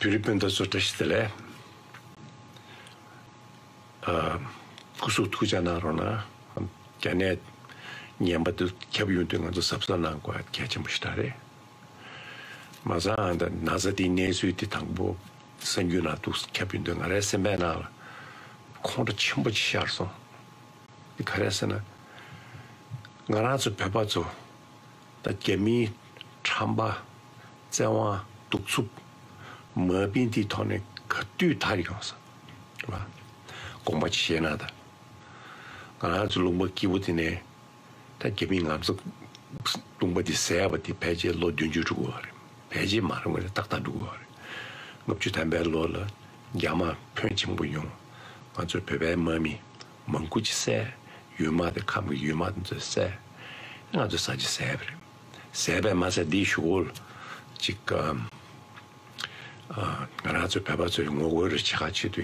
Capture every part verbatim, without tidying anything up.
བོད་རིགས་སྤུན་ཟླ་ཚོ་བཀྲ་ཤིས་བདེ་ལེགས། ཨ། སྐུ་གཟུགས་ཐུགས་ཅག་གནང་རོགས་གནང་། རྒྱ་ནད་ངན་པ་དེ་ཁྱབ་ཡོང་དུས་ང་ཚོ་གཟབ་གཟབ་གནང་དགོས་གལ་ཆེན་པོ་ཞིག་རེད། མ་ཚད་ཨ་ད་ན་ཚ་དེའི་གནས་ཚུལ་དེ་དང་པོ་གསར་འགྱུར་ནང་འདུག་ཁྱབ་ཡོང་དུས་ང་རའི་སེམས་པའི་ནང་ལ་ཁོང་ཁྲོ་ཆེན་པོ་ཅིག་ཤར་སོང་། འདི་ག་རེ་ཟེར་ན། ང་རང་ཚོ་བོད་པ་ཚོ་ད་རྒྱ་མིའི་ཁྲམ་པ་བཙན་དབང་གདུག་རྩུབ་མ་བིན་དེའི་ཐོག་ནས་ག་དུས་ཐར་ཡོང་ས་རེད་པ། དགོངས་པ་ཅིག་བཞེས་ན་ད། ང་རང་ཚོ་ལུང་པ་སྐྱིད་པོ་དེ་ནས་ད་རྒྱ་མིའི་ང་ཚོ་ལུང་པ་དེ་ཟས་པ་དེ་ཕལ་ཆེར་ལོ་བདུན་ཅུ་འགྲོ་གི་ཡོད་རེད། ཕལ་ཆེར་མ་རེད་ངོས་ནས་ཏག་ཏག་འགྲོ་གི་ཡོད་རེད། ལྔ་བཅུ་ཐམ་པའི་ལོ་ལ་རྒྱ་དམག་ཕོན་ཆེན་པོ་ཡོང་། ང་ཚོ་བོད་པའི་དམག་མི་མང་པོ་ཅིག་བསད། ཡུལ་དམག་དེ་ཁམས་ཀྱི་ཡུལ་དམག་དེ་ཚོ་བསད། ང་ཚོ་ས་ཆ་བཟས་པ་རེད། བཟས་པས་མ་ཚད་འདིའི་གཞུག་གུ་ལ་ཅིག་ཨམ། ཨ། ང་རང་ཚོ་བོད་པ་ཚོའི་ངོ་རྒོལ་རེ་བྱེད་ག་ཆེད་དུ་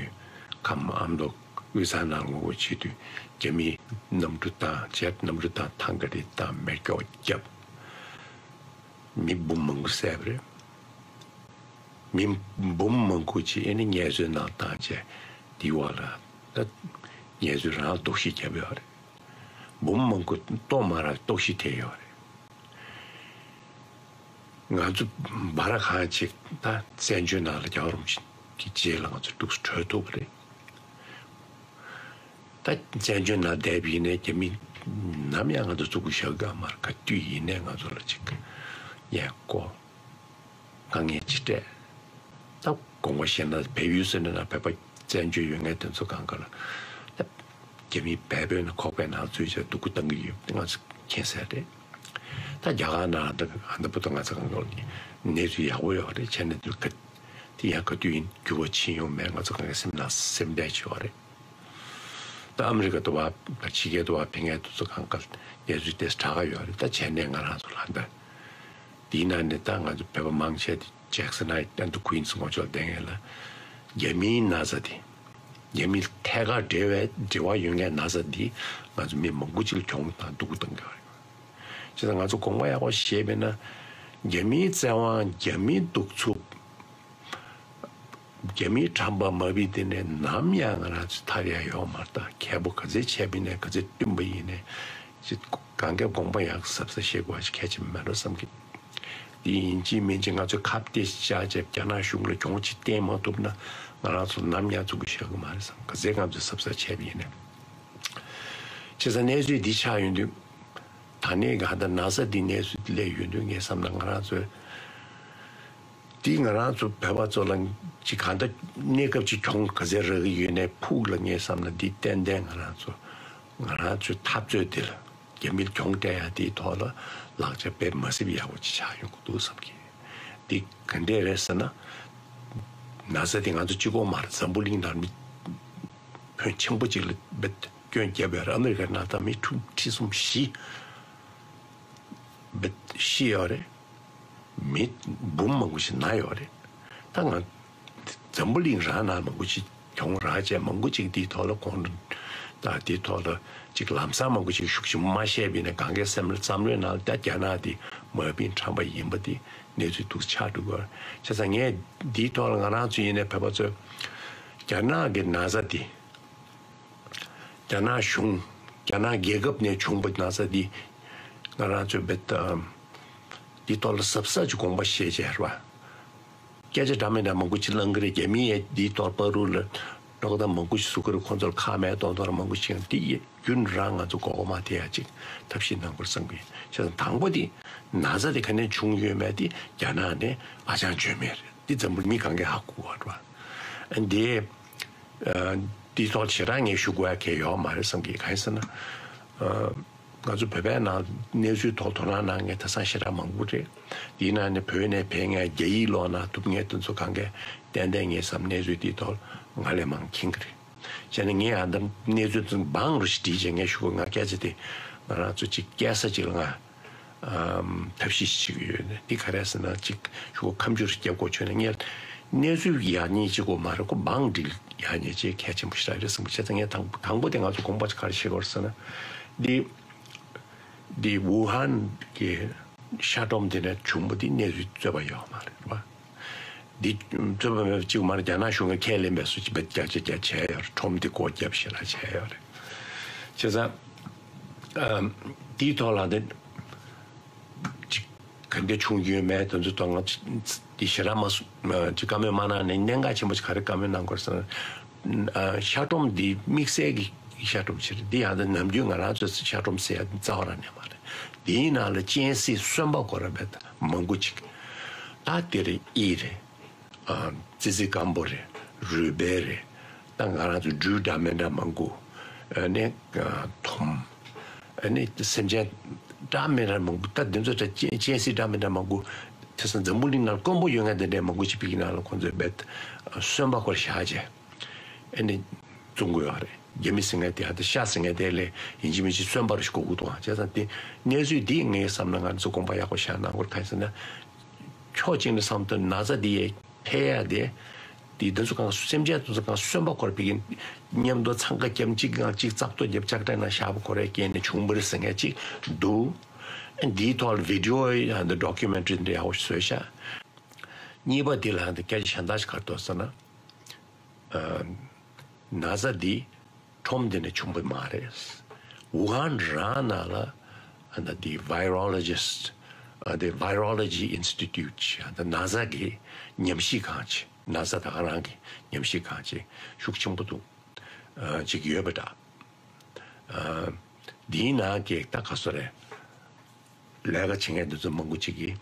ཁམས་ཨ་མདོ་དབུས་གཙང་ནང་ངོ་རྒོལ་བྱེད་དུས་རྒྱ་མིའི་གནམ་གྲུ་དང་ཇེཊ་གནམ་གྲུ་དང་ཐང་ག་རི་དང་མེ་སྒྱོགས་བརྒྱབ། མི་འབུམ་མང་པོ་བསད་པ་རེད། མི་འབུམ་མང་པོ་ཅིག་ཨེ་ནི་ངལ་རྩོལ་ནང་བཏང་བྱས་འདི་བ་ལ་ད་ངལ་རྩོལ་རང་ལ་ལྟོགས་ཤི་བརྒྱབ་ཡོད་རེད། འབུམ་མང་པོ་ལྟོགས་མ་རག་ལྟོགས་ཤི་ཐེབས་ཡོད་རེད། ང་ཚོ་སྦ་ར་གང་ཅིག་ད་བཙན་བྱོལ་ནང་ལ་རྒྱལ་བ་རིན་པོ་ཆེ་གི་རྗེས་ལ་ང་ཚོ་འདུག་སེ་བྲོས་ཐུབ་པ་རེད། ད་བཙན་བྱོལ་ནང་བསྡད་པ་ཡིན་ནའི་རྒྱ་མི་ནམ་ཡང་ང་ཚོ་བཙུགས་པ་བཞག་གི་མ་རེད། ག་དུས་ཡིན་ནའི་ང་ཚོ་ལ་ཅིག་ཡང་ཀོ་དཀའ་ངལ་ཅིག་སྤྲད། ད་དགོངས་པ་བཞེས་ན་བལ་ཡུལ་ཟེར་ནས་ན་བོད་པ་བཙན་བྱོལ་ཡོད་མཁན་དེ་ཚོ་གང་ག་ལ་ད་རྒྱ་མི་བལ་པོའི་ནང་ཁོག་པའི་ནང་འཛུལ་བྱས་སྡུག་པོ་བཏང་གི་ཡོད་པ་ང་ཚོ་མཁྱེན་གསལ་རེད། ད་རྒྱ་གར་ནང་ད་ཨ་ད་བུ་ད་ང་ཚོ་གང་ག་ལ་གནས་ཚུལ་ཡག་པོ་ཡོད་རེད། བྱས་ནས་དུས་ག་དེ་ཡང་ག་དུས་ཡིན་འགྱུར་བ་ཕྱིན་ཡོང་མེད་ང་ཚོ་གང་ག་སེམས་ནང་སེམས་ཁྲལ་བྱེད་པ་རེད། ད་ཨ་མི་རི་ཀ་དུ་བ་ཕྱི་རྒྱལ་དུ་བ་ཕན་ངེས་དུ་ཚོ་གང་ག་ལ་གནས་ཚུལ་དེ་དྲག་ག་ཡོད་རེད། ད་བྱས་ནས་ང་རང་ཚོ་ལ་ད་དེའི་ནང་ནས་ད་ང་ཚོ་བོད་པ་མང་ཆེ་དེ་ཇེག་སན་ཨན་ཌར་ཀུན་སི་ངོ་ཅོག་ལྡན་ངེས་ལ་རྒྱ་མིའི་ན་ཚ་དེ་རྒྱ་མི་ཐད་ཀར་འབྲེལ་བའི་འབྲེལ་བ་ཡོད་ངེས་ན་ཚ་འདི་ང་ཚོ་མི་མང་པོ་ཅིག་ལ་གྱོང་དང་སྡུག་གུ་བཏང་གི་ཡོད་རེད། བྱས་ཙང་ང་ཚོ་དགོངས་པ་ཡག་པོ་བཞེས་པས་ན་རྒྱ་མིའི་བཙན་དབང་རྒྱ་མིའི་གདུག་རྩུབ། རྒྱ་མིའི་ཁྲམ་པ་མ་བིན་དེ་ནས་ནམ་ཡང་ང་རང་ཚོ་ཐར་ཡ་ཡོད་མ་རེད། ད་མཁས་པོ་ག་ཚད་བྱས་པ་ཡིན་ནའི་ག་ཚད་བསྟུན་པ་ཡིན་ནའི་ཅི་གང་གས་དགོངས་པ་ཡག་གཟབ་གཟབ་བྱེད་དགོས་པ་ཞིག་གལ་ཆེན་པོ་མེད་འགྲོ་བསམ་གི། དེ་ཡིན་གཅིག་མིན་གཅིག་ང་ཚོས་ཁ་གཏད་བཅག་བྱས་རྒྱ་ནག་གཞུང་ལ་གྱོང་ཅིག་བརྟེན་མ་ཐུབ་ན་ང་རང་ཚོ་ནམ་ཡང་ཚུགས་ཀྱི་ཤོད་ཀྱི་མ་རེད་བསམ། ག་ཚད་ང་ཚོས་གཟབ་གཟབ་བྱས་པ་ཡིན་ནའི། བྱས་ཙང་གནས་ཚུལ་འདི་ཆགས་ཡོང་དུས་ད་ནས་གང་ལྟར་ན་ཚ་འདི་གནས་ཚུལ་འདི་སླེབས་ཡོང་དུས་ངས་བསམ་ན་ང་རང་ཚོས། དེ་ང་རང་ཚོ་བོད་པ་ཚོ་ལ་ཅིག་གང་ལྟར་གནས་སྐབས་ཅིག་གྱོང་ག་ཚད་རག་གི་ཡོད་ནའི་ཕུགས་ལ་ངས་བསམ་ན་འདི་ཏན་ཏན་ང་རང་ཚོ་ང་རང་ཚོའི་འཐབ་རྩོད་འདི་ལ་རྒྱ་མིར་གྱོང་སྤྲད་ཡ་དེའི་ཐོག་ལ་ལག་ཆ་དཔེ་མ་སྲིད་པ་ཡག་པོ་ཅིག་ཆགས་ཡོང་གི་འདུག་བསམ་གི། འདི་ག་འདྲས་རེད་ཟེར་ན། ན་ཚ་དེ་ང་ཚོ་གཅིག་པོ་མ་རེད། འཛམ་བུ་གླིང་ནང་མི་ཕོན་ཆེན་པོ་ཅིག་ལ་བེད་སྐྱོན་བརྒྱབ་ཡོད་རེད། ཨ་མི་རི་ཀའི་ནང་ད་མི་ཁྲི་ཁྲི་གསུམ་བཞི་བེད་ཤི་ཡོད་རེད། མི་འབུམ་མང་པོ་ཞིག་ན་ཡོད་རེད། ད་ང་འཛམ་བུ་གླིང་རང་ནང་མང་པོ་ཞིག་གྱོང་རག་བྱས་མང་པོ་ཅིག་འདིའི་ཐོག་ལ་ཁོང་ད་འདིའི་ཐོག་ལ་ཅིག་ལམ་སང་མང་པོ་ཅིག་ཤུགས་ཆེན་པོ་མ་བཤད་པ་ཡིན་ན་གང་གའི་སེམས་ལ་བསམ་བློའི་ནང་ལ་ད་རྒྱ་ནག་འདི་མ་བིན་ཁྲམ་པ་ཡིན་པ་འདི་གནས་ཚུལ་འདུག་ཆགས་འགྲོ་གི་ཡོད་རེད། བྱས་ཙང་ངས་འདིའི་ཐོག་ལ་ང་རང་ཚོ་ཡིན་ནའི་བོད་པ་ཚོས་རྒྱ་ནག་གི་ན་ཚ་འདི། རྒྱ་ནག་གཞུང་རྒྱ་ནག་རྒྱལ་ཁབ་ནས་བྱུང་བ་ན་ཚ་འདི་ང་རང་ཚོའི་བེད་ཨམ། འདི་ཐོག་ལ་གཟབ་གཟབ་ཀྱི་དགོངས་པ་བཞེས་བྱས་རེད་བ། སྐད་ཆ་འདྲ་མི་འདྲ་མང་པོ་ཅིག་གླེང་གི་རེད། རྒྱ་མི་ཡས་འདིའི་ཐོག་པ་རུ་ལ་རོགས་ད་མང་པོ་ཞིག་བཟོ་གི་རེད། ཁོང་ཚོར་ཁ་མེད་གཏོང་གཏོང་ར་མང་པོ་ཞིག་ཡང་འདི་ཡས་རྒྱུན་རང་ང་ཚོ་མགོ་སྐོར་མ་ཐེབས་ཡ་ཅིག་ཐབས་ཤེས་གནང་དགོས་བསམ་གི་ཡིན། བྱས་ཙང་དང་པོ་འདི་ན་ཚ་འདི་ག་ནས་བྱུང་ཡོད་མེད་འདི་རྒྱ་ནག་ནས་ཨ་ཅང་བྱོན་མེད་རེད། འདི་འཛམ་བུ་མི་གང་གས་ཧ་གོ་བ་རེད་བ། ཨ་འདི། ཨ། འདི་ཐོག་ཞེ་དྲག་ངས་ཞུ་དགོས་ཡ་གང་ཡོད་མ་རེད་བསམ་གི། གང་ཡིན་ཟེར་ན། ཨ། ང་ཚོ་བོད་པའི་ནང་གནས་ཚུལ་ཐོག་དོ་སྣང་གནང་མཁན་དེང་སང་ཞེ་དྲག་མང་པོ་རེད། དེའི་ནང་ནས་བོད་ནས་ཕེབས་མཁན་རྒྱ་ཡིག་ཀློག་གནང་ཐུབ་མཁན་དེ་ཚོ་གང་གས་ཏན་ཏན་ངས་བསམ་གནས་ཚུལ་དེའི་ཐོག་ང་ལས་མང་མཁྱེན་གྱི་རེད། བྱས་ན་ངས་ཨ་འདམ་གནས་ཚུལ་ཚོ་འབའ་རུ་ཞིག་བྲིས་བྱས་ངས་ཞུ་གི། ང་སྐད་ཆ་དེ་ང་རང་ཚོ་གཅིག་སྐྱེལ་ས་གཅིག་ལ་ང་ཨམ་ཐབས་ཤེས་ཤིག་བྱེད་ཀྱི་ཡོད་ནས། འདི་ག་རེ་ཟེར་ན་གཅིག་ཞུ་གི། ཁ་མཆུ་རུ་སྐྱེལ་དགོས་བྱུང་ན་ངས་གནས་ཚུལ་ཡག་ཉེས་གཅིག་པོ་མ་རེད། ཁོ་འབའ་འགྲིལ་ཡག་ཉེས་ཅེས་གལ་ཆེན་པོ་ཞིག་རེད་བསམ་གི། བྱས་ཙང་ངས་དང་དང་པོ་དེ་ང་ཚོ་དགོངས་པ་ག་རེ་བཞེས་དགོས་རེད་ཟེར་ན། འདི་འདི་ཝུ་ཧན་གྱི་ཤ་སྒྲོམ་དེ་ནས་བྱུང་པ་འདི་གནས་ཚུལ་རྩོད་པ་ཡོད་མ་རེད་པ། འདི་རྩོད་པ་མེད་པ་གཅིག་མ་རེད། རྒྱ་ནག་གཞུང་གིས་ཁས་ལེན་པའི་སུ་ཅི་བེད་རྒྱག་ཅེས་རྒྱ་བྱས་ཡོད་རེད། ཁྲོམ་འདི་སྒོ་བརྒྱབ་ཞེ་དྲག་བྱས་ཡོད་རེད། བྱས་ཙང་ཨམ་འདིའི་ཐོག་ལ་འདི་གཅིག་ག་འདྲ་བྱུང་རྒྱུ་ཡོད་མེད་དེ་ཚོ་དང་ང་འདི་ཞེ་དྲག་མ་སུ་ཅི་བཀའ་མོལ་མ་གནང་ནས། གནད་འགག་ཆེན་པོ་ཅིག་ག་རེ་བཀའ་མོལ་གནང་དགོས་ཟེར་ན། ཨ་ཤ་སྒྲོམ་འདི་དམིགས་བསལ་གྱི་ཤ་སྒྲོམ་ཞིག་རེད། འདི་ཡང་ད་ནམ་རྒྱུན་ང་རང་ཚོས་ཤ་སྒྲོམ་ཟེར་ཡ་རྩ་བ་རང་ནས་མ་རེད། འདིའི་ནང་ལ་གཅན་གཟན་གསོན་པོ་དགོས་ར་བས་མང་པོ་ཅིག་ད་དེ་རེད། གཡི་རེད། ཨ་ཙི་ཙི་སྐམ་པོ་རེད། རུས་སྦལ་རེད། ད་ང་རང་ཚོ་སྦྲུལ་འདྲ་མི་འདྲ་མང་པོ། ཨ་ནི་ཨ་དོམ། ཨ་ནི་སེམས་ཅན་འདྲ་མི་འདྲ་མང་པོ། ད་འདི་ཚོ་ད་གཅན་གཟན་འདྲ་མི་འདྲ་མང་པོ། དེང་སང་འཛམ་བུ་གླིང་ནང་དཀོན་པོ་ཡོད་མཁན་དེ་འདྲའི་མང་པོ་ཅིག་ཕ་གི་ནང་ལ་ཁོང་ཚོས་བེད་གསོན་པོ་སྐོར་བཞག་བྱས། ཨ་ནི་བཙོང་གི་ཡོད་རེད། རྒྱ་མི་ཟེར་མཁན་དེ་ཧ་ད་ཤ་ཟེར་མཁན་དེ་ལས་ཡིན་གཅིག་མིན་གཅིག་གསོན་པོ་རུ་ཞིག་དགོས་ཀྱི་འདུག་ཨ། བྱས་ཙང་དེ་གནས་ཚུལ་འདི་ངས་བསམ་ན་ང་ཚོ་དགོངས་པ་ཡག་པོ་བཞག་གནང་དགོས། གང་ཡིན་ཟེར་ན། ཕྱོགས་གཅིག་ནས་བསམ་དུས་ན་ཚ་འདི་ཡས་འཕེལ་ཡ་དེ། དེ་དེ་ཚོ་གང་སེམས་ཅན་དེ་ཚོ་གང་གསོན་པོ་སྐོར་ཕ་གི་མཉམ་དུ་འཚང་ཁ་བརྒྱབ། གཅིག་གང་གཅིག་བཙག་འཐུ་བརྒྱབ། ལྕགས་དྲ་ནང་བཞག་པ་ཁོ་རའི་རྐྱེན་ནས་བྱུང་བ་རེད་ཟེར་མཁན་གཅིག་འདུག་འདིའི་ཐོག་ལ་བི་ཌི་ཡོ་ཡང་འདི་ཌོ་ཀུ་མེན་ཊ་རི་འདི་ཡག་པོ་ཞིག་བཟོས་ཤག་གཉིས་པ་འདི་ལ་འདི་སྐད་ཆ་གཞན་དག་ཞིག་ག་རེ་འདུག་ཟེར་ན། ཨ་ན་ཚ་འདི་ཁྲོམ་འདི་ནས་བྱུང་བ་མ་རེད། ཝུ་ཧན་རང་ནང་ལ་ཨ་ན་འདི་Virologist ཨ་འདི་Virology Institute ཨ་ན་ཚ་གི་ཉམས་ཞིབ་ཁང་ཅིག་ན་ཚ་ད་ག་རང་གི་ཉམས་ཞིབ་ཁང་ཅིག་ཤུགས་ཆེན་པོ་འདུག་ཨ་ཅིག་ཡོད་པ་འདྲ། ཨ་འདིའི་ནང་གི་ད་ག་སོ་རེད། ལས་ཀ་བྱེད་མཁན་འདི་ཚོ་མང་པོ་ཅིག་གིས་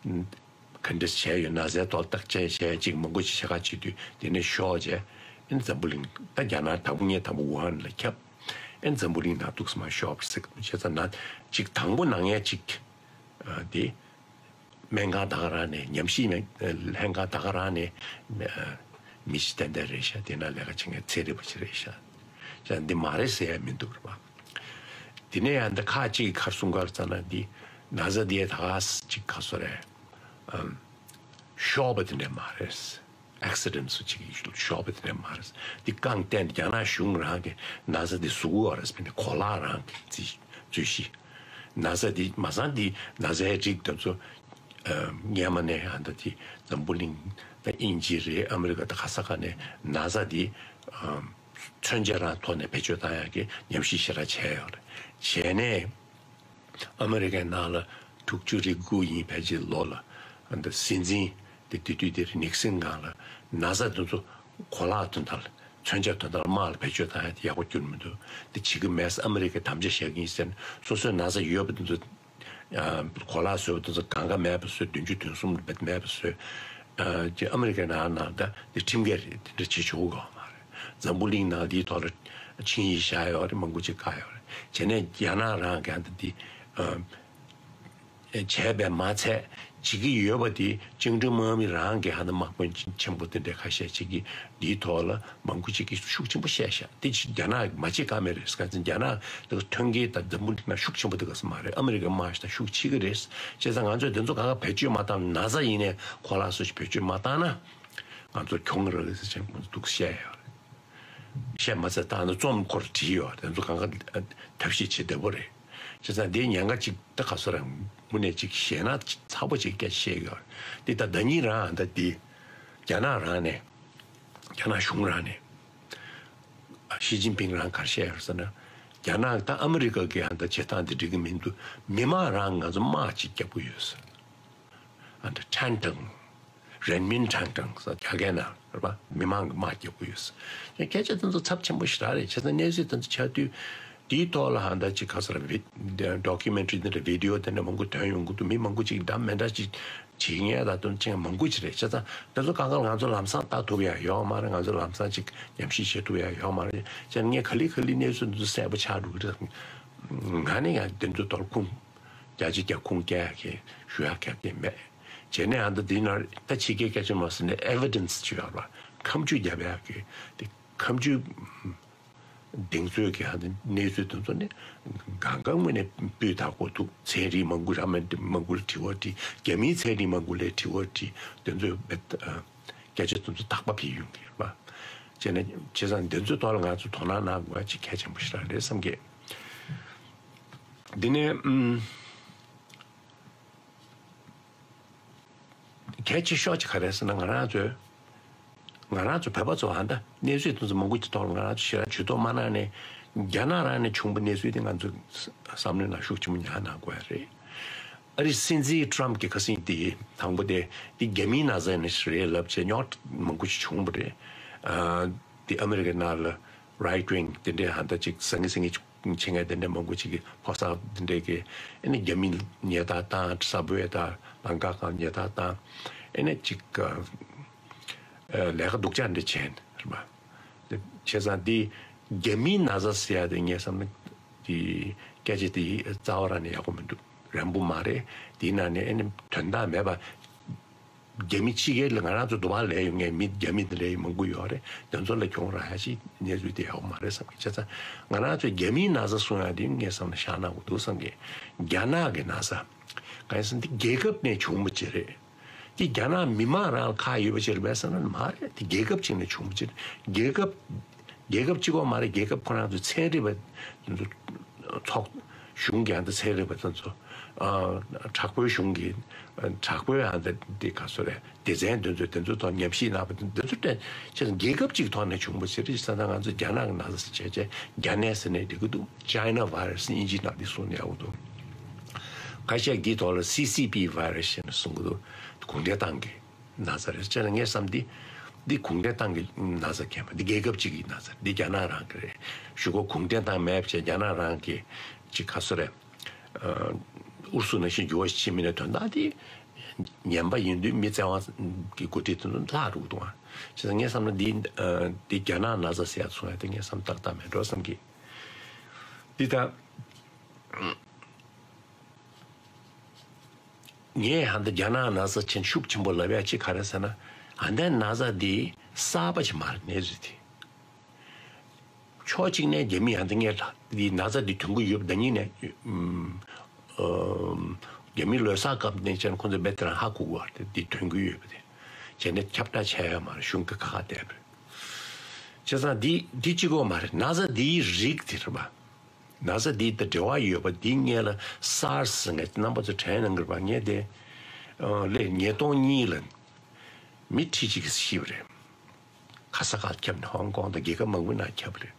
ག་འདྲ་བྱས་ཡོད་ན་ཟེར་ཐོག་བརྟག་དཔྱད་བྱས་ཅིག་མང་པོ་ཅིག་བྱེད་ཁ་བྱེད་དུས་དེ་ནས་ཤོག་བྱས། ཨེ་འཛམ་བུ་གླིང་ད་རྒྱ་ནག་དང་པོ་ངས་དང་པོ་ཝུ་ཧན་ལ་ཁྱབ། ཨེ་འཛམ་བུ་གླིང་ནང་ཐུགས་སུ་མ་ཤོག་པར་ཟེར་བྱས་ཙང་ན་ཅིག་དང་པོ་ནང་ངས་ཅིག་དེ། སྨན་ཁང་ད་ག་རང་ནས་ཉམས་ཞིབ་ལྷན་ཁང་ད་ག་རང་ནས་མི་ཞིག་ཏན་ཏན་རེད་ཤག་དེ་ན་ལས་ཀ་བྱེད་མཁན་ཚན་རིག་པ་ཞིག་རེད་ཤག་ཅང་འདི་མ་རེད་ཟེར་ཡ་མི་འདུག་རེད་པ། དེ་ནས་ཡང་འདི་ཁག་ཅིག་གིས་ག་རེ་གསུང་གི་ཡོད་རེད་ཟེར་ན། འདི་ན་ཚ་འདི་ད་ག་ཅིག་ག་སོ་རེད། ཨམ། ཤོག་པ་དེ་འདྲ་མ་རེད། ཨེག་སི་ཌེན་སུ་ཅིག་གིས་ཤོག་པ་དེ་འདྲ་མ་རེད། འདི་རྐང་སྟེང་རྒྱ་ནག་གཞུང་རང་གིས་ན་ཚ་འདི་བཟོ་གི་ཡོད་རེད་ཟེར་ནས་གོ་ལག་རང་གིས་རྩིས་རྩོད་གཞི། ན་ཚ་འདི་མ་ཚང་འདི་ན་ཚའི་རིགས་དེ་ཚོ་ཨ་སྔོན་མ་ནས་ཨ་ད་འདི་འཛམ་བུ་གླིང་ད་དབྱིན་ཇི་རེད། ཨ་མི་རི་ཀ་ད་ག་ས་ག་ནས་ན་ཚ་འདི་ཨ་མཚོན་ཆ་རང་ཐོག་ནས་བེད་སྤྱོད་བཏང་ཡག་གི་ཉམས་ཞིབ་ཞེ་དྲག་བྱས་ཡོད་རེད། བྱས་ནས་ཨ་མི་རི་ཀའི་ནང་ལ་དྲུག་ཅུ་རེ་དགུ་ཡིན་ཕལ་ཆེར་ལོ་ལ་ཨ་ད་སྲིད་འཛིན་དེ་དེ་དུས་དེར་ནིག་སན་སྒང་ལ་ན་ཚ་དེ་ཚོ་གོ་ལག་དོན་དག་ལ་མཚོན་ཆ་དོན་དག་ལ་དམག་ལ་བེད་སྤྱོད་བཏང་ཡག་དེ་ཡག་པོ་གྱུར་མི་འདུག་དེ་བྱེད་ཀྱི་མེད། ཨ་མི་རི་ཀས་དམ་བཅའ་བཞག་གི་ཡིན་ཟེར་ནས་སོ་སོའི་ན་ཚ་ཡོད་པ་དེ་ཚོ་ཨ་གོ་ལག་བཟོས་པ་དེ་ཚོ་གང་ག་མེད་པ་བཟོས། བདུན་ཅུ་དོན་གསུམ་ལ་མེད་པ་བཟོས། ཨ་ཅེ་ཨ་མི་རི་ཀའི་ནང་ནང་ད་དེ་ཁྲིམས་འགལ་རེད། དེ་འདྲ་བྱེད་ཆོག་གི་ཡོད་མ་རེད། འཛམ་བུ་གླིང་ནང་དེའི་ཐོག་ལ་ཆིངས་ཡིག་བཞག་ཡོད་རེད། མང་པོ་ཅིག་བཀག་ཡོད་རེད། བྱས་ནས་རྒྱ་ནག་རང་གིས་ད་དེ་ཨ་བྱས་པས་མ་ཚད་བྱེད་ཀྱི་ཡོད་པ་དེ་བཅིངས་འགྲོལ་དམག་མི་རང་གིས་ཧ་ན་དམག་དཔོན་ཆེན་པོ་དེ་འདྲས་ཁ་ཤས་ཅིག་གིས་འདིའི་ཐོག་ལ་མང་པོ་ཅིག་གིས་ཤུགས་ཆེན་པོ་བཤད་ཤག་དེ་ཅིག་རྒྱ་ནག་མ་བྱེད་ཀ་མེད་རེད། ག་ཚོད་རྒྱ་ནག་དེ་ཐོན་སྐྱེད་དང་འཛམ་བུ་གླིང་ནང་ཤུགས་ཆེན་པོ་དེ་ག་ས་མ་རེད། ཨ་མི་རི་ཀའི་དམག་ཞིག་དང་ཤུགས་ཆེ་གི་རེད། བྱས་ཙང་ང་ཚོས་དེ་ཚོ་གང་ག་བེད་སྤྱོད་མ་བཏང་། ན་ཚ་ཡིན་ནའི་གོ་ལག་སོགས་ཤིག་བེད་སྤྱོད་མ་བཏང་ན་ང་ཚོ་གྱོང་རག་གི་ཟེར་ཆེན་པོ་འདུག་བཤད་ཡོད་རེད། བཤད་མ་ཚད་ད་ནི་རྩོམ་སྐོར་བྲིས་ཡོད་རེད། དེ་ཚོ་གང་ག་ཐབས་ཤེས་བྱེད་བདེ་པོ་རེད། བྱས་ཙང་འདིའི་ཉེན་ཁ་ཅིག་ད་ག་སོ་རང་དངོས་གནས་ཅིག་བཤད་ན་ཚ་པོ་ཅིག་སྐད་ཆ་བཤད་ཡོད་རེད། འདི་ད་ཟླ་ཉིན་རང་ད་འདི་རྒྱ་ནག་རང་ནས་རྒྱ་ནག་གཞུང་རང་ནས་ཞི་ཅིན་ཕིང་རང་ག་རེ་བཤད་ཡོད་ཟེར་ན། རྒྱ་ནག་ད་ཨ་མི་རི་ཀ་གི་ཨ་ད་བྱེད་སྟངས་འདི་འགྲིག་གི་མི་འདུག་མི་མང་རང་ང་ཚོ་དམག་ཅིག་རྒྱག་གི་ཡོད་ཟེར། ཨ་ད་ཁྲན་ཏང་། རན་མིན་ཁྲན་ཏང་ཟེར་རྒྱ་སྐད་ནང་རེད་པ། མི་མང་གི་དམག་རྒྱག་གི་ཡོད་ཟེར། སྐད་ཆ་དེ་ཚོ་ཚབས་ཆེན་པོ་ཞེ་དྲག་རེད། བྱས་ཙང་གནས་ཚུལ་དེ་ཚོ་ཆགས་དུས་དེའི་ཐོག་ལ་ཧ་ད་ཅིག་ག་ཟེར་བི་ཌོ་ཀུ་མེན་ཊ་རི་དེ་འདྲ་བི་ཌི་ཡོ་དེ་འདྲ་མང་པོ་ཐོན་ཡོང་གི་འདུག་མི་མང་པོ་ཅིག་འདྲ་མི་འདྲ་ཅིག་བྱེད་མཁན་ད་དུང་ཅིག་མང་པོ་ཅིག་རེད། བྱས་ཙང་དེ་ཚོ་གང་ག་ང་ཚོ་ལམ་སང་ལྟ་ཐུབ་ཡ་ཡོད་མ་རེད། ང་ཚོ་ལམ་སང་ཅིག་ཉམས་ཞིབ་བྱེད་ཐུབ་ཡ་ཡོད་མ་རེད། བྱས་ནས་ངས་ག་ལེ་ག་ལེ་གནས་ཚུལ་འདི་ཚོ་གསལ་པོ་ཆགས་འགྲོ་གི་རེད། ང་ནི་ཡང་དེ་ཚོ་ཐོག་ཁུངས་རྒྱ་ཆེ་རྒྱ་ཁུངས་སྐྱེལ་ཡག་གི་ཞུ་ཡག་གལ་ཏེ་མེད། བྱས་ནས་ཨ་མདོ་འདི་ནང་ད་ཕྱི་རྒྱལ་སྐད་ཆ་མ་ཟེར་ནས་ཨེ་ཝི་ཌེན་སི་ཅིག་ཡོད་རེད་བ། ཁ་མཆུ་རྒྱབ་ཡག་གི་དེ་ཁ་མཆུ་གདེང་ཚོད་ཀྱི་ཧ་དེ་གནས་ཚུལ་དེ་ཚོ་ནི་གང་ག་ངོས་ནས་སྤུས་དག་པོ་འདུག་ཚན་རིག་མང་པོ་ར་མ་མང་པོ་ལ་དྲི་བ་དྲིས། རྒྱ་མིའི་ཚན་རིག་མང་པོ་ལ་དྲི་བ་དྲིས། དེ་ཚོས་སྐད་ཆ་དེ་ཚོ་དག་པ་ཕྱེ་ཡོང་གི་རེད་པ། བྱས་ན་བྱས་ཙང་དེ་ཚོའི་ཐོག་ལ་ང་ཚོ་དོ་སྣང་གནང་དགོས་པ་ཅིག་གལ་ཆེན་པོ་ཞིག་རང་རེད་བསམ་གི། འདི་ནས་ཨུམ། གལ་ཆེ་ཤོས་ཅིག་ག་རེ་ཟེར་ན། ང་རང་ཚོས་ང་རང་ཚོ་བོད་པ་ཚོ་ཨ་ད་གནས་ཚུལ་དེ་ཚོ་མང་པོ་ཅིག་ཐོག་ལ་ང་རང་ཚོ་ཞེ་དྲག་ཇུས་གཏོགས་མ་གནང་ནས། རྒྱ་ནག་རང་ནས་བྱུང་པའི་གནས་ཚུལ་དེ་ང་ཚོ་བསམ་བློའི་ནང་ཤུགས་ཆེན་པོ་ཉར་གནང་དགོས་ཡ་རེད། ཨ་རི་སྲིད་འཛིན་ཊམ་གྱི་ཁ་སང་དེ་དང་པོ་དེ་དེ་རྒྱ་མིའི་ན་ཚ་ནས་རེད་ལབ་བྱས་རྙོག་དྲ་མང་པོ་ཞིག་བྱུང་བ་རེད། ཨ་དེ་ཨ་མི་རི་ཀའི་ནང་ལ་རའིཊ་ཝིང་དེ་འདྲའི་ཧ་ད་ཅིག་ཟང་ངེ་ཟིང་ངེ་བྱེད་མཁན་དེ་འདྲ་མང་པོ་ཅིག་གིས་ཕོ་གསར་དེ་འདྲས་ཀྱིས་ཨ་ནི་རྒྱ་མི་ཉེས་རྡུང་བཏང་། ས་བོད་དང་ལམ་ཁ་སྒང་ཉེས་རྡུང་བཏང་། ཨ་ནི་ཅིག་ཨ་ལས་ཀ་སྡུག་ཅག་འདྲ་བྱས་ནས་རེད་པ། དེ་བྱས་ཙང་འདི་རྒྱ་མིའི་ན་ཚ་ཟེར་ཡ་དེ་ངས་བསམ་ན་དེ་སྐད་ཆ་དེ་རྩ་བ་རང་ནས་ཡག་པོ་མི་འདུག་རན་པོ་མ་རེད། དེའི་ནང་ནས་ཨ་ནི་དོན་དག་མེད་པ། རྒྱ་མི་ཕྱི་རྒྱལ་ལ་ང་རང་ཚོ་འདུག་པ་ལས་ཡོང་མཁན་མི་རྒྱ་མི་དེ་འདྲའི་མང་པོ་ཡོད་རེད། དེ་ཚོ་ལ་གྱོང་རག་ཡ་ཞིག་གནས་ཚུལ་དེ་ཡག་པོ་མ་རེད་བསམ་གི། བྱས་ཙང་ང་རང་ཚོའི་རྒྱ་མིའི་ན་ཚ་གསུང་ཡ་དེ་ངས་བསམ་ན་བཞག་གནང་དགོས་འདུག་བསམ་གི། རྒྱ་ནག་གི་ན་ཚ་གང་ཡིན་ཟེར་ན་དེ་རྒྱལ་ཁབ་ནས་བྱུང་བ་ཅིག་རེད། དེ་རྒྱ་ནག་མི་མང་རང་ལ་ཁག་ཡོད་པ་ཅིག་རེད་པས་ཟེར་ན་མ་རེད། དེ་རྒྱལ་ཁབ་ཅིག་ནས་བྱུང་བ་ཅིག་རེད། རྒྱལ་ཁབ་རྒྱལ་ཁབ་གཅིག་པོ་མ་རེད། རྒྱལ་ཁབ་ཁོ་རང་ཚོའི་ཚན་རིག་པ་དེ་ཚོ་ཚོགས་གཞུང་གི་ཨ་ད་ཚན་རིག་པ་དེ་ཚོ་ཨ་དྲག་པོའི་གཞུང་གི་ཨ་དྲག་པོའི་ཨ་ད་དེ་ག་ཚོད་རེད། སྡེ་ཚན་དེ་ཚོས་དེ་ཚོའི་ཐོག་ཉམས་ཞིབ་གནང་བ་དེ་ཚོ་བྱས་ཙང་རྒྱལ་ཁབ་གཅིག་ཐོག་ནས་བྱུང་བ་ཞིག་རེད་བསམ་ན། ང་ཚོ་རྒྱ་ནག་གི་ན་ཚ་ཟེར་བྱས་བྱས་རྒྱ་ནད་ཟེར་ནས་འགྲིག་གི་འདུག China virus དབྱིན་ཇིའི་ནང་འདི་གསུངས་ནས་ཡག་པོ་འདུག་ཁ་ཤས་ཀྱིས་དེའི་ཐོག་ལ་སི་སི་པི་virus ཞེས་ནས་གསུང་གི་འདུག་གུང་ཁྲན་ཏང་གི་ན་ཚ་རེད། བྱས་ན་ངས་བསམ་འདི་འདི་གུང་ཁྲན་ཏང་གི་ན་ཚ་མཁན་པ་འདི་རྒྱལ་ཁབ་གཅིག་གི་ན་ཚ། འདི་རྒྱ་ནག་རང་གི་རེད། གཞུག་གུ་གུང་ཁྲན་ཏང་མེད་པ་བྱས་རྒྱ་ནག་རང་གི་ཅིག་ག་ཚོད་རེད། ཨུ་རུ་སུ་ནང་བཞིན་འགྱུར་བ་ཞིག་ཕྱིན་མིན་ནས་དོན་དག་འདི་ངན་པ་ཡིན་དུས་མི་བཙན་དབང་གི་འགོ་ཁྲིད་དེ་ཚོ་ལྷག་རུ་འདུག་ཨ། བྱས་ཙང་ངས་བསམ་ན་འདི་འདི་རྒྱ་ནག་ན་ཚ་ཟེར་ཡ་ཚོ་ཡ་དེ་ངས་བསམ་ཏག་ཏག་མེད་འགྲོ་བསམ་གི། འདི་ད། ངས་ཧ་ད་རྒྱ་ནག་ན་ཚ་ཆེན་ཤུགས་ཆེན་པོ་ལབ་ཡ་ཅིག་ག་རེ་ཟེར་ན། ཧ་ད་ན་ཚ་འདི་གསར་པ་ཅིག་མ་རེད། གནས་ཚུལ་དེ་ཕྱོགས་གཅིག་ནས་རྒྱ་མི་ཧ་ད་ངས་འདི་ན་ཚ་འདི་ཐོན་གི་ཡོད་པ་ད་ཉིད་ནས་ཨུམ་ཨུམ་རྒྱ་མི་ལོ་གསར་སྐབས་ནས་ཅན་ཁོང་ཚོ་རྦད་དེ་རང་ཧ་གོ་གི་ཡོད་རེད། འདི་ཐོན་གི་ཡོད་པ་དེ་བྱས་ནས་ཁྱབ་བསྒྲགས་བྱས་ཡོད་མ་རེད། གཞུང་གི་ཁ་ཁ་བསྡད་པ་རེད། བྱས་ཙང་འདི་འདི་གཅིག་པོ་མ་རེད། ན་ཚ་འདིའི་རིགས་དེ་རེད་པ། ན་ཚ་འདི་དང་འབྲེལ་བ་ཡོད་པ་འདི་སྔོན་ལ་སཱར་སི་ཟེར་མཁན་རྣམ་པ་ཚོ་དྲན་གནང་གི་རེད་པ། ངས་དེ་ཨ་ལས་ཉིས་སྟོང་གཉིས་ལ་མི་ཁྲི་གཅིག་ཤི་བ་རེད། ཁ་ས་ཁ་ཁྱབ་ནས་ཧོང་ཀོང་དང་རྒྱལ་ཁབ་མང་པོའི་ནང་ཁྱབ་པ་རེད།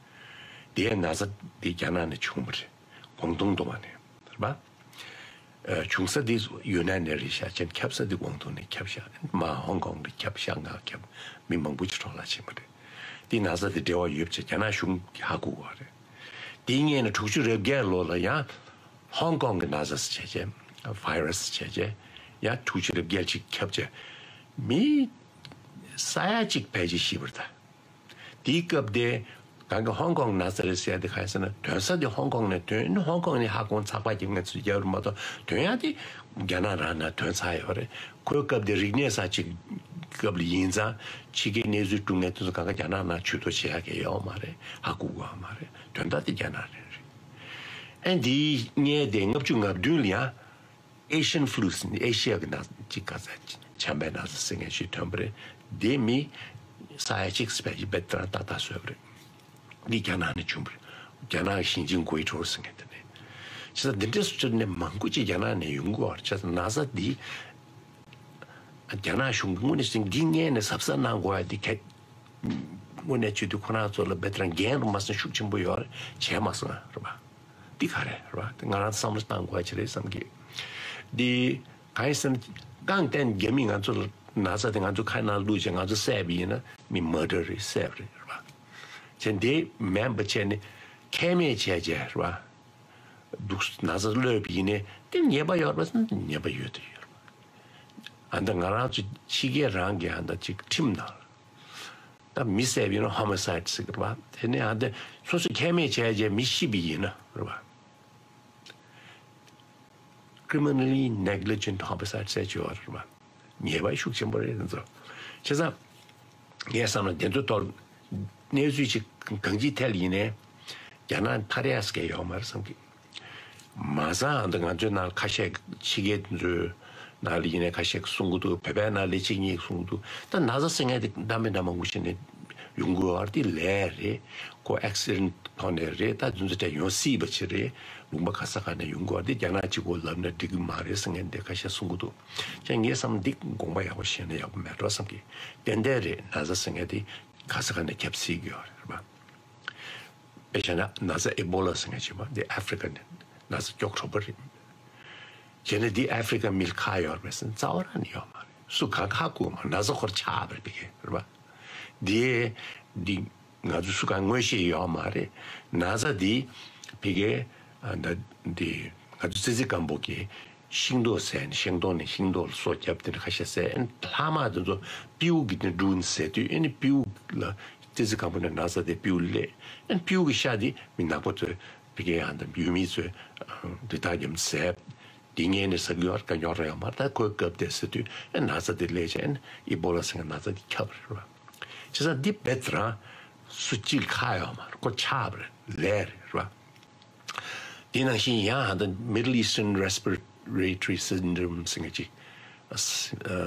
དེའི་ན་ཚ་འདི་རྒྱ་ནག་ནས་བྱུང་བ་རེད། ཀོང་ཏུང་དུ་མ་ནས་རེད་པ། ཨ་བྱུང་ས་འདི་ཡུན་ནན་ནས་རེད་ཤག་ཅན་ཁྱབ་ས་འདི་ཀོང་ཏུང་ནས་ཁྱབ་ཤག་མ་ཧོང་ཀོང་ནས་ཁྱབ་ཤག་ང་ཁྱབ་མི་མང་པོ་ཅིག་འཕྲོ་བརླག་ཕྱིན་པ་རེད། འདི་ན་ཚ་འདི་འབྲེལ་བ་ཡོད་པ་ཅིག་རྒྱ་ནག་གཞུང་གིས་ཧ་གོ་གི་རེད། དེའི་སྔོན་ནས་དྲུག་ཅུ་རེ་བརྒྱད་ལོ་ལ་ཡང་ཧོང་ཀོང་གི་ན་ཚ་ཟེར་བྱས་བྱས་ཝའི་ར་སི་བྱས་བྱས་ཡང་དྲུག་ཅུ་རེ་བརྒྱད་ཅིག་ཁྱབ་བྱས་མི་ས་ཡ་གཅིག་ཕལ་ཆེར་ཤི་བ་རེད་ད། དེའི་སྐབས་དེ་གང་གི་ཧོང་ཀོང་ན་ཚ་རེད་ཟེར་ཡ་དེ་གང་ཡིན་ཟེར་ན་ཐོན་ས་དེ་ཧོང་ཀོང་ནས་ཐོན། ཧོང་ཀོང་ནས་ཧ་གོ་ཚགས་པར་རྒྱབ་མཁན་ཚོས་རྒྱབ་རེད་མ་གཏོགས་ཐོན་ཡ་དེ་རྒྱ་ནག་རང་ནས་ཐོན་ཚར་ཡོད་རེད། ཁོའི་སྐབས་དེ་རིག་གནས་གསར་བརྗེ་སྐབས་ལ་ཡིན་ཙང་ཕྱི་རྒྱལ་གནས་ཚུལ་སྒྲུབ་མཁན་དེ་ཚོ་གང་ག་རྒྱ་ནག་ནང་ཇུས་གཏོགས་བྱེད་ཡ་གི་ཡོད་མ་རེད། ཧ་གོ་གི་ཡོད་མ་རེད། དོན་དག་དེ་རྒྱ་ནག་རང་རེད། ཨེ་འདིའི་སྔོན་དེ་ལྔ་བཅུ་ང་བདུན་ལ་ཡང་ཨེ་ཤན་ཕུ་ལུ་ཟེར་ནས་ཨེ་ཤི་ཡ་གི་ནང་གཅིག་ག་ཚད་ཆམ་པའི་ནང་ཟེར་མཁན་ཞིག་ཐོན་པ་རེད། དེ་མི་ས་ཡ་གཅིག་ཙམ་ཞིག་རྦད་དེ་རང་ཏག་ཏག་བཟོས་པ་རེད། འདི་རྒྱ་ནག་ནས་བྱུང་བ་རེད། རྒྱ་ནག་གི་ཞིན་ཅིང་གུའེ་ཀྲོའུ་ཟེར་མཁན་དེ་ནས། བྱས་ཙང་འདི་འདྲའི་སུ་ནས་མང་པོ་ཅིག་རྒྱ་ནག་ནས་ཡོང་གི་ཡོད་རེད། བྱས་ཙང་ན་ཚ་འདི་རྒྱ་ནག་གཞུང་གིས་དངོས་གནས་འདི་སྔོན་ནས་གཟབ་གཟབ་གནང་དགོས་ཡ་འདི་གལ། དངོས་གནས་བྱེད་དུས་ཁོ་རང་ཚོ་ལ་རྦད་དེ་རང་འགན་རུ་མ་སོང་ཤུགས་ཆེན་པོ་ཡོད་རེད། བྱས་མ་སོང་རེད་པ། འདི་ག་རེ་རེད་པ། འདི་ང་རང་ཚོ་བསམ་བློ་བཏང་དགོས་ཡ་ཅིག་རེད་བསམ་གི། འདི་གང་ཡིན་ཟེར་ན་རྐང་བརྟེན་རྒྱ་མིས་ང་ཚོ་ལ་ན་ཚ་དེ་ང་ཚོ་ཁ་ནང་བླུགས་བྱས་ང་ཚོ་བསད་པ་ཡིན་ན་མི་མར་ཌར་རེད། བསད་པ་རེད་རེད་པ། བྱས་འདི་མིན་པ་བྱས་ནས་ཁྱད་མེད་བྱས་བྱས་རེད་པ། འདུག་ན་ཚ་གློད་པ་ཡིན་ནའི་དེ་ཉེས་པ་ཡོད་རེད་པ་ཟེར་ན་ཉེས་པ་ཡོད་དུ་ཡོད་རེད་པ། ཨ་འདི་ང་རང་ཚོ་ཕྱི་རྒྱལ་རང་གི་ཨ་འདི་ཅིག་ཁྲིམས་ནང་ལ། ད་མི་བསད་པ་ཡིན་ན་ཧོ་མི་སའིཌ་ཟེར་གི་རེད་པ། དེ་ནས་ཨ་འདི་སོ་སོ་ཁྱད་མེད་བྱས་རྗེས་མི་ཤི་བ་ཡིན་ན་རེད་པ། criminally negligent homicide ཟེར་བྱས་ཡོད་རེད་པ། ཉེས་པ་ཤུགས་ཆེན་པོ་རེད་དེ་ཚོ། བྱས་ཙང་ངས་བསམ་ན་དེ་ཚོ་ཐོག་གནས་ཚུལ་ཅིག་གང་ཅིའི་ཐད་ལ་ཡིན་ནའི་རྒྱ་ནག་ཐར་ཡག་སྐད་ཡོད་མ་རེད་བསམ་གི། མ་ཟད་ཨ་ད་ང་ཚོའི་ནང་ཁ་ཤས་ཕྱི་རྒྱལ་དེ་ཚོའི་ནང་ལ་ཡིན་ནའི་ཁ་ཤས་གསུང་གི་འདུག་བོད་པའི་ནང་ལ་གཅིག་གཉིས་གསུང་གི་འདུག་ད་ན་ཚ་ཟེར་མཁན་དེ་འདྲ་མི་འདྲ་མང་པོ་ཞིག་ནས་ཡོང་གི་ཡོད་རེད། དེ་ལས་རེད། ཁོ་ཨེག་སི་ཌེན་ཊི་ཐོག་ནས་རེད། ད་དེ་ཚོ་འདྲ་ཡོང་སྲིད་པ་ཅིག་རེད། ལུང་པ་ག་ས་ག་ནས་ཡོང་གི་ཡོད་རེད། དེ་རྒྱ་ནག་གཅིག་པོ་ལབ་ན་འགྲིག་གི་མ་རེད་ཟེར་མཁན་དེ་ཁ་ཤས་གསུང་གི་འདུག་ཀྱང་ངས་བསམ་འདི་དགོངས་པ་ཡག་པོ་བཞེས་ན་ཡག་པོ་མེད་འགྲོ་བསམ་གི། ཏན་ཏན་རེད། ན་ཚ་ཟེར་མཁན་དེ་ག་ས་ག་ནས་ཁྱབ་སྲིད་ཀྱི་ཡོད་རེད་པ། དཔེ་བཞག་ན་ན་ཚ་ཨེ་བོ་ལ་ཟེར་མཁན་ཅིག་ཡོད་པ། འདི་ཨ་ཧྥི་རི་ཀ་ནས་ན་ཚ་མགྱོགས་དྲགས་པ་རེད། བྱས་ན་འདི་ཨ་ཧྥི་རི་ཀ་མི་ལ་ཁག་ཡོད་རེད་པས་ཟེར་ན་རྩ་བ་རང་ནས་ཡོད་མ་རེད། སུ་གང་ཧ་གོ་མ། ན་ཚ་ཁོ་རང་ཆགས་པ་རེད་ཕ་གི་རེད་པ། འདི་འདི་ང་ཚོ་སུ་གང་མངོན་ཤེས་ཡོད་མ་རེད། ན་ཚ་འདི་ཕ་གི་ཨ་ད་འདི་ང་ཚོ་ཙི་ཙི་སྒམ་པོ་གི་ཤིང་ཏོག་ཟས་ནས་ཤིང་ཏོག་ནས་ཤིང་ཏོག་ལ་སོ་བརྒྱབ་དེ་འདྲ་ཁ་ཤས་ཟས། ཨ་ནི་ལྷག་མ་དེ་ཚོ་སྤྲེའུ་གི་དེ་འདྲ་ཟས་དུས་ཨ་ནི་སྤྲེའུ་ལ་ཙི་ཙི་སྒམ་པོ་ནས་ན་ཚ་དེ་སྤྲེའུ་ལ་སླེབས། ཨ་ནི་སྤྲེའུ་གི་ཤ་དེ་མི་ནག་པོ་ཚོས་ཕ་གི་ཡང་དང་ཡུལ་མི་ཚོས་རི་དྭགས་རྒྱབ་ཟས། དེ་ངས་ནི་ཟ་གི་ཡོད་རེད། དཀའ་རྙོག་རེད་ཡོད་མ་རེད། ད་ཁོའི་སྐབས་དེ་ཟེར་དུས་ཨ་ན་ཚ་དེ་སླེབས་བྱས་ཨ་ནི་ཨི་བོ་ལ་ཟེར་མཁན་ན་ཚ་དེ་ཁྱབ་རེད་པ། བྱས་ཙང་འདི་རྦད་དེ་རང་སུ་གཅིག་ལ་ཁག་ཡོད་མ་རེད། ཁོ་ཆགས་པ་རེད། ལས་རེད་རེད་པ། དེ་ནང་བཞིན་ཡང་ཧ་ད་Middle Eastern Respiratory Syndrome ཟེར་མཁན་ཅིག་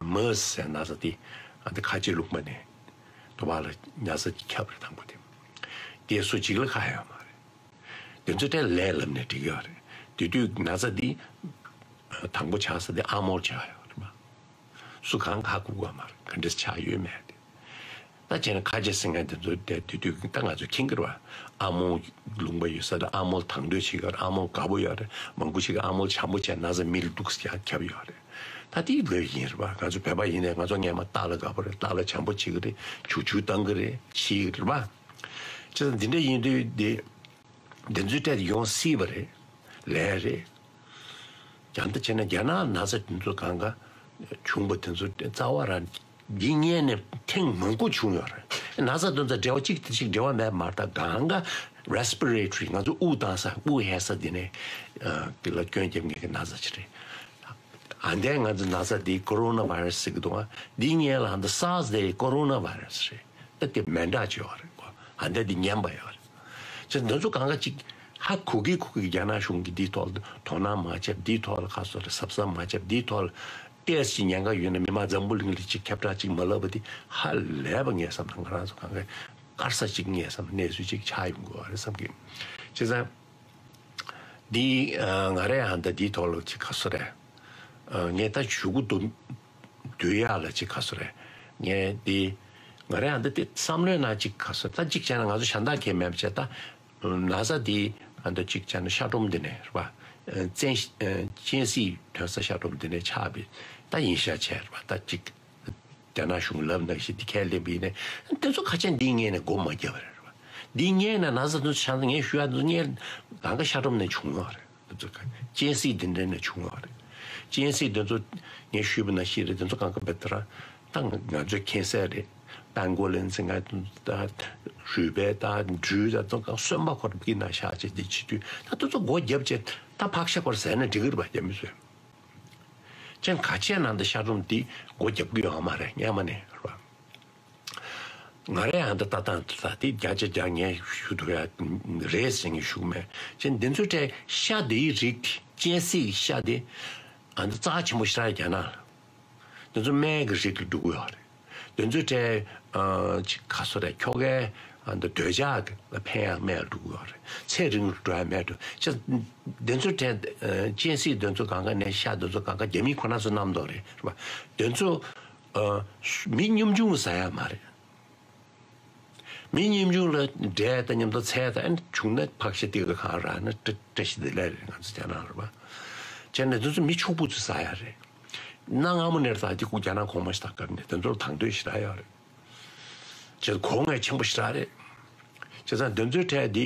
མར་སི་ཟེར་ན་ཚ་དེ་ཨ་ད་ཁ་ཆེ་ལུང་པ་ནས་དུ་བ་ལ་ན་ཚ་དེ་ཁྱབ་རེད། དང་པོ་དེ་དེ་སུ་གཅིག་ལ་ཁག་ཡོད་མ་རེད། དེ་ཚོ་དེ་ལས་ལབ་ནས་འགྲིག་ཡོད་རེད། དེ་དུས་ན་ཚ་འདི་དང་པོ་ཆགས་ས་དེ་ཨ་མོར་ཆགས་ཡོད་རེད་པ། སུ་གང་ཧ་གོ་གི་མ་རེད། ག་འདྲས་ཆགས་ཡོད་མེད་དེ། ད་བྱས་ན་ཁ་ཆེ་ཟེར་མཁན་དེ་ཚོ་དེ་དེ་དུས་ད་ང་ཚོ་མཁྱེན་གྱི་རེད་པ། ཨ་མོ་ལུང་པ་ཡོད་ས་དེ་ཨ་མོ་དང་དོད་བྱེད་ཀྱི་ཡོད་རེད། ཨ་མོ་དགའ་པོ་ཡོད་རེད། མང་པོ་ཞིག་གིས་ཨ་མོ་བྱམས་པོ་བྱས་ན་ཚ་མི་ལ་འདུག་ཟེར་ཁྱབ་ཡོད་རེད། ད་དེ་ལོས་ཡིན་རེད་པ། ང་ཚོ་བོད་པ་ཡིན་ནའི་ང་ཚོ་སྔས་མ་རྟ་ལ་དགའ་པོ་རེད། རྟ་ལ་བྱམས་པོ་བྱེད་ཀྱི་རེད། ཇུ་ཇུ་བཏང་གི་རེད། ཤི་གི་རེད་པ། བྱས་ཙང་འདི་འདྲ་ཡིན་དུས་འདི་འདི་ཚོའི་གྲས་ཡོང་སྲིད་པ་རེད། ལས་རེད། ཡང་ད་བྱས་ན་རྒྱ་ནག་ན་ཚ་དེ་ཚོ་གང་ག་བྱུང་པ་དེ་ཚོ་རྩ་བ་རང་འདི་སྔོན་ནས་ཐེངས་མང་པོ་བྱུང་ཡོད་རེད། ན་ཚ་དེ་ཚོ་འབྲེལ་བ་གཅིག་དང་གཅིག་འབྲེལ་བ་མེད་མ་རེད། ད་གང་ག་Respiratory ང་ཚོ་དབུགས་བཏང་ས་དབུགས་ཧལ་ས་དེ་ནས་དེ་ལ་སྐྱོན་རྒྱབ་མཁན་གྱི་ན་ཚ་ཅིག་རེད། ཨ་འདས་ང་ཚོ་ན་ཚ་འདི་Coronavirus ཟེར་གི་འདུག་ཨ། འདི་སྔོན་ལ་ཨ་འདི་SARS དེ་Coronavirus རེད། ད་དེ་མི་འདྲ་ཅིག་ཡོད་རེད་གོ། ཨ་འདས་འདི་ངན་པ་ཡོད་རེད། བྱས་འདི་ཚོ་གང་ག་ཅིག་ཧ་གོ་གི་གོ་གི་རྒྱ་ནག་གཞུང་གིས་འདིའི་ཐོག་ལ་དོ་སྣང་མ་བྱས། འདིའི་ཐོག་ལ་ཁ་སོ་རེ་གཟབ་གཟབ་མ་བྱས། འདིའི་ཐོག་ལ་ཏོག་ཙམ་ཉེན་ཁ་ཡོད་ན་མི་མང་འཛམ་བུ་གླིང་ལ་ཅིག་ཁྱབ་བསྒྲགས་ཅིག་མ་ལབ་པ་འདི་ཧ་ལས་པ་ངས་བསམ་ན་ང་རང་ཚོ་གང་ག་དཀར་ས་ཅིག་ངས་བསམ་ན་གནས་ཚུལ་ཅིག་ཆགས་ཡོང་གི་ཡོད་རེད་བསམ་གི། བྱས་ཙང་འདི་ང་རང་ཡང་ད་འདིའི་ཐོག་ལ་ཅིག་ག་སོ་རེད། ངས་ད་ཞུ་གི་འདུག་སྡོད་ཡག་ལ་ཅིག་ག་སོ་རེད། ངས་འདི་ང་རང་ཡང་ད་དེ་བསམ་བློའི་ནང་ཅིག་ག་སོ་ད་ཅིག་བྱས་ན་ང་ཚོ་གཞན་དག་གས་མེད་པ་བྱས་ད་ན་ཚ་འདི་ཨ་ད་ཅིག་བྱས་ན་ཤ་ཁྲོམ་འདི་ནས་རེད་པ། བཙན་ཤ་སྤྱན་གཟིགས་ཐོན་ས་ཤ་ཁྲོམ་འདི་ནས་ཆགས་པའི་ད་ཡིན་ཤག་བྱས་རེད་པ། ད་ཅིག་རྒྱ་ནག་གཞུང་ལབ་ནང་བཞིན་འདི་ཁས་ལེན་པ་ཡིན་ན་དེ་ཚོ་ཁ་ཆེ་འདིའི་སྔོན་ནས་སྒོ་མ་བརྒྱབ་པ་རེད་པ། འདིའི་སྔོན་ནས་ན་ཚ་དེ་ཚོ་ཆགས་ན་ངས་ཞུ་ཡག་དེ་ཚོ་སྔོན་གང་ག་ཤ་ཁྲོམ་ནས་བྱུང་ཡོད་རེད། དེ་ཚོ་ག་སྤྱན་གཟིགས་འདི་འདྲ་ནས་བྱུང་ཡོད་རེད། སྤྱན་གཟིགས་དེ་ཚོ་ངས་ཞུས་པ་ནང་བཞིན་རེད། དེ་ཚོ་གང་ག་བེ་ད་ར་ད་ང་ང་ཚོས་མཁྱེན་གསལ་རེད། པེང་གོ་ལིན་ཟེར་ང་ད་རུས་སྦལ་ད་སྦྲུལ་ད་ཚོ་གང་གསོན་པ་ཁོ་ར་བགྱིས་ན་ཤག་ཅེས་འདི་བྱེད་དུས་ད་དེ་ཚོ་སྒོ་བརྒྱབ་བྱས་ད་ཕག་ཤ་ཁོ་ར་ཟས་ན་འགྲིག་གི་རེད་པ། རྒྱ་མི་ཚོས། ཅན་ག་ཆེ་ནང་དུ་ཤ་ཁྲོམ་འདི་སྒོ་རྒྱབ་ཀྱི་ཡོད་མ་རེད་སྔོན་མ་ནས་རེད་པ། ང་རའི་ཨ་འདི་ལྟ་སྟངས་དེ་ལ་དེ་བརྒྱ་ཆ་བརྒྱ་ངས་ཞུ་ཐུབ་ཡ་རེད་ཟེར་ངས་ཞུ་གི་མེད། ཅན་འདི་ཚོའི་གྲས་ཤ་འདིའི་རིགས་དེ་སྤྱན་གཟིགས་ཤ་དེ་ཨ་འདི་རྩ་ཆེན་པོ་ཞེ་དྲག་རྒྱ་ནག་ལ། འདི་ཚོ་སྨན་གྱི་རིགས་ལ་འགྲོ་གི་ཡོད་རེད། དེ་ཚོའི་གྲས་ཨ་ཅིག་ག་སོ་རེད། ཁྱོ་གའི་ཨ་འདི་འདོད་ཆགས་ལ་ཕན་ཡག་སྨན་ལ་འགྲོ་གི་ཡོད་རེད། ཚེ་རིང་རུ་འགྲོ་ཡག་སྨན་འགྲོ་ཅེས། དེ་ཚོའི་གྲས་ཨ་སྤྱན་གཟིགས་དེ་ཚོ་གང་ག་ནས་ཤ་དེ་ཚོ་གང་ག་རྒྱ་མི་ཁོ་ན་ཚོ་བསྣམས་དོ་རེད་རེད་པ། དེ་ཚོ་ཨ་མི་ཉམ་ཆུང་ཟ་ཡག་མ་རེད། མི་ཉམ་ཆུང་ལ་འབྲས་དང་མཉམ་དུ་ཚལ་དང་ཨ་ནི་བྱུང་ན་ཕག་ཤ་ཏིག་ཏིག་གང་རག་ན་བཀྲ་བཀྲ་ཤིས་བདེ་ལེགས་རེད། ང་ཚོ་རྒྱ་ནག་རེད་པ། བྱས་ནས་དེ་ཚོ་མི་ཕྱུག་པོ་ཚོས་ཟ་ཡག་རེད། གནའ་སྔ་མོ་ནས་ད་དེ་ཁུག་རྒྱ་ནག་གོང་མ་ཞིག་དང་སྐབས་ནས་དེ་ཚོར་དང་དོད་ཞེ་དྲག་ཡོད་རེད། བྱས་ཙང་གོ་ངེས་ཆེན་པོ་ཞེ་དྲག་རེད། བྱས་ཙང་དེ་ཚོའི་གྲས་འདི་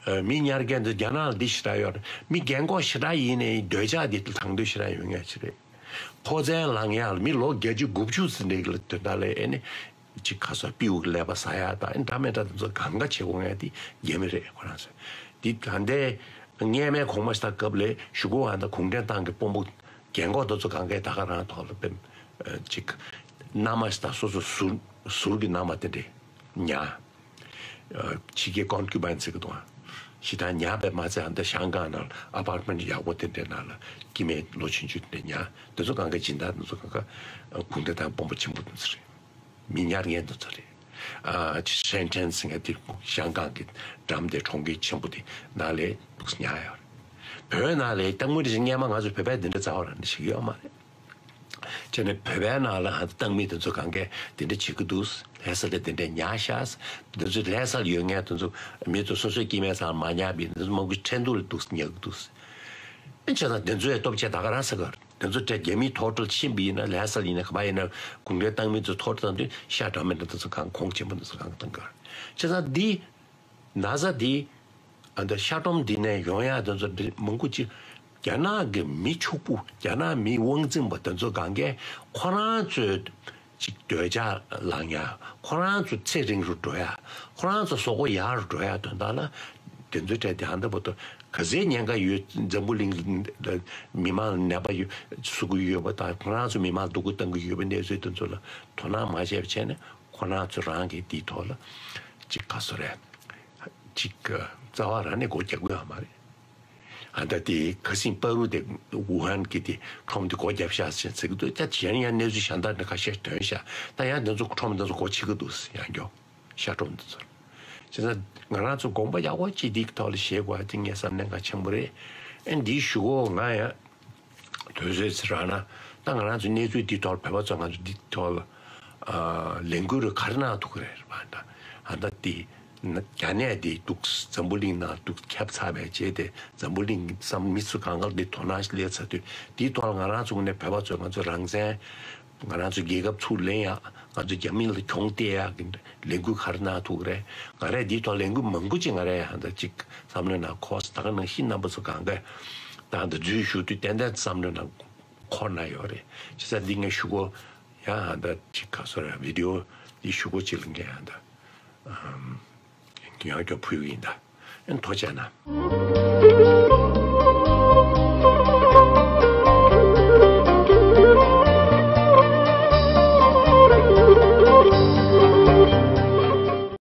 ཨ་མི་ཉར་མཁན་འདི་རྒྱ་ནག་ལ་འདི་ཞེ་དྲག་ཡོད་རེད། མི་རྒན་གོག་ཞེ་དྲག་ཡིན་ནའི་འདོད་ཆགས་འདི་དང་དོད་ཞེ་དྲག་ཡོད་ངེས་ཅིག་རེད། ཕོ་མཚན་ལངས་ཡག་ལ་མི་ལོ་བརྒྱད་ཅུ་དགུ་བཅུ་ཙམ་འདྲ་གི་ལ་དོན་དག་ལ་ཨེ་ནི་ཅིག་ག་སོ་སྤྲེའུ་གི་ཀླད་པ་ཟ་ཡག་དང་ཨེ་འདྲ་མི་འདྲ་དེ་ཚོ་གང་ག་བྱེད་དགོས་ངེས་འདི་རྒྱ་མི་རེད་ཁོ་རང་ཚོ། འདི་ད་ལྟའི་ སྔས་མའི་གོང་མ་ཞིག་དང་སྐབས་ལས་གཞུག་གུ་ཨ་ད་གུང་ཁྲན་ཏང་གི་དཔོན་པོ་རྒན་གོག་དེ་ཚོ་གང་གས་ད་ག་རང་ཐོག་ལ་པེ་ཅིག་མནའ་མ་ཞིག་དང་སོ་སོ་ཟུར་ཟུར་གྱི་མནའ་མ་དེ་འདྲས་ཉར། ཕྱི་རྒྱལ་ཀོན་ཀུ་བའིན་ཟེར་གི་འདུག་ཨ། ཞིག་དང་ཉར་བས་མ་ཚད་ཨ་ད་ཤང་ཀང་ནང་ཨ་པར་ཊི་མེན་ཊི་ཡག་པོ་དེ་འདྲས་ནང་ལ་སྐྱེ་དམན་ལོ་ཆུང་ཆུང་དེ་འདྲས་ཉར། དེ་ཚོ་གང་གས་སྦྱིན་བདག་དེ་ཚོ་གང་ག་གུང་ཁྲན་ཏང་དཔོན་པོ་ཆེན་པོ་དེ་ཚོ་རེད། མི་ཉར་མཁན་དེ་ཚོ་རེད། ཨ་ཅི་ཧྲེན་ཀྲེན་ཟེར་མཁན་དེ་ཤང་ཀང་གི་འགྲམ་དེ་གྲོང་ཁྱེར་ཆེན་པོ་དེ་ནང་ལས་འདུག་ཉར་ཡོད་རེད། བོད་ནང་ལས་ཏང་མི་རེ་ཞིག་སྔས་མ་ང་ཚོ་བོད་པས་འདི་འདྲ་རྩ་བ་རང་ནས་བྱེད་ཀྱི་ཡོད་མ་རེད། བྱས་ནས་བོད་པའི་ནང་ལ་ཧ་ཏང་མི་དེ་ཚོ་གང་གས་དེ་འདྲ་བྱེད་ཀྱི་འདུག་ལྷ་ས་ལ་དེ་འདྲ་ཉར་ཤག་དེ་ཚོ་ལྷ་ས་ལ་ཡོད་མཁན་དེ་ཚོ་མི་ཚོ་སོ་སོའི་སྐྱེ་དམན་ཚང་མ་ཉར་བའི་དེ་ཚོ་མང་པོ་ཁྲེན་ཏུའུ་ལ་འདུག་ཉར་གྱི་འདུག་བྱས་ཙང་དེ་ཚོའི་སྟོབས་ཆེ་ད་ག་རང་ས་གར་དེ་ཚོ་དེ་རྒྱ་མིའི་ཐོག་ཁྲོ་ལ་ཕྱིན་པ་ཡིན་ན་ལྷ་ས་ལ་ཡིན་ན་ག་པར་ཡིན་ན་གུང་ཁྲན་ཏང་མི་ཚོ་ཐོག་ཁྲོ་དང་དུས་ཤ་འདྲ་མི་འདྲ་དེ་ཚོ་གང་གོང་ཆེན་པོ་དེ་ཚོ་གང་གཏང་གར་བྱས་ཙང་འདི། ན་ཚ་འདི། ཨ་ད་ཤ་ཀྲོམ་འདི་ནས་ཡོང་ཡ་དེ་ཚོ་འདི་མང་པོ་ཅིག་རྒྱ་ནག་གི་མི་ཕྱུག་པོ་རྒྱ་ནག་མི་དབང་འཛིན་པ་དེ་ཚོ་གང་གས་ཁོ་རང་ཚོའི་ཅིག་འདོད་ཆགས་ལངས་ཡ་ཁོ་རང་ཚོ་ཚེ་རིང་རུ་འགྲོ་ཡ་ཁོ་རང་ཚོ་གཟུགས་པོ་ཡག་རུ་འགྲོ་ཡ་དོན་དག་ལ་དེ་ཚོའི་གྲས་དེ་ཧ་འདི་བོ་དོ་ག་ཚད་ཉེན་ཁ་ཡོད་འཛམ་བུ་གླིང་མི་མང་ནད་པ་ཡོད་སུ་གུ་ཡོད་པ་དང་ཁོ་རང་ཚོ་མི་མང་སྡུག་གུ་བཏང་གི་ཡོད་པའི་གནས་ཚུལ་དེ་ཚོ་ལ་དོ་སྣང་མ་བྱས་པ་བྱས་ནས་ཁོ་རང་ཚོ་རང་གི་དེའི་ཐོག་ལ་ཅིག་ག་སོ་རེད། ཅིག་རྩ་བ་རང་ནས་སྒོ་རྒྱག་དགོས་ཡོད་མ་རེད། ཨ་ད་དེ་ཁ་སང་པ་རུ་དེ་ཝུ་ཧན་གྱི་དེ་ཁྲོམ་དེ་སྒོ་བརྒྱབ་ཤག་ཟེར་ཟེར་གི་འདུག་ད་གཞན་ཡང་གནས་ཚུལ་གཞན་དག་འདྲ་ཁ་ཤས་ཐོན་ཤག་ད་ཡང་འདི་ཚོ་ཁྲོམ་འདི་ཚོ་སྒོ་ཕྱེ་གི་འདུག་ཡང་མགྱོགས་ཤ་ཁྲོམ་འདི་ཚོ་བྱས་ཙང་ང་རང་ཚོ་དགོངས་པ་ཡག་པོ་ཅིག་འདིའི་ཐོག་ལ་བཞེས་དགོས་ཡ་དེ་ངའི་བསམ་ནས་གལ་ཆེན་པོ་རེད། ཨ་འདིའི་གཞུག་གུ་ང་ཡང་དུས་ཚོད་ཚེ་རག་ན་ད་ང་རང་ཚོ་གནས་ཚུལ་འདི་ཐོག་ལ་བོད་པ་ཚོ་ང་ཚོ་འདི་ཐོག་ལ་ཨ་ལས་འགུལ་རུ་ག་རེ་གནང་ཐུབ་ཀྱི་རེད་བ། ད་ཨ་ད་འདི་རྒྱ་ནད་འདི་འདུག་འཛམ་བུ་གླིང་ནང་འདུག་ཁྱབ་ཚར་བའི་རྗེས་དེ་འཛམ་བུ་གླིང་བསམ་མི་ཚོ་གང་ག་འདི་དོ་སྣང་སླེབས་ཚར་དུས་འདིའི་ཐོག་ལ་ང་རང་ཚོ་ངོས་ནས་བོད་པ་ཚོས་ང་ཚོ་རང་བཙན་ང་རང་ཚོ་རྒྱལ་ཁབ་ཚུར་ལེན་ཡག་ང་ཚོ་རྒྱ་མི་ལ་གྱོང་གཏད་ཡག་གི་ལས་འགུལ་ག་རེ་གནང་ཐུབ་ཀྱི་རེད། ང་རས་འདིའི་ཐོག་ལས་འགུལ་མང་པོ་ཅིག་ང་རས་ཧ་ད་ཅིག་བསམ་བློའི་ནང་འཁོར་ད་ག་ནང་བཞིན་རྣམ་པ་ཚོ་གང་ག་ད་ཧ་ད་འཛུལ་ཞུགས་དུས་ཏན་ཏན་བསམ་བློའི་ནང་འཁོར་ན་ཡོད་རེད། བྱས་ཙང་འདི་ངས་གཞུག་གུ་ཡང་ཧ་ད་ཅིག་ག་སོ་ར་བི་ཌི་ཨོ་འདི་གཞུག་གུ་ཅིག་ལ་ངས་ཧ་ད་ཡང་སྐྱོ་ཕུལ་གི་ཡིན་ད། ཨན་ཐུགས་རྗེ་གནང་།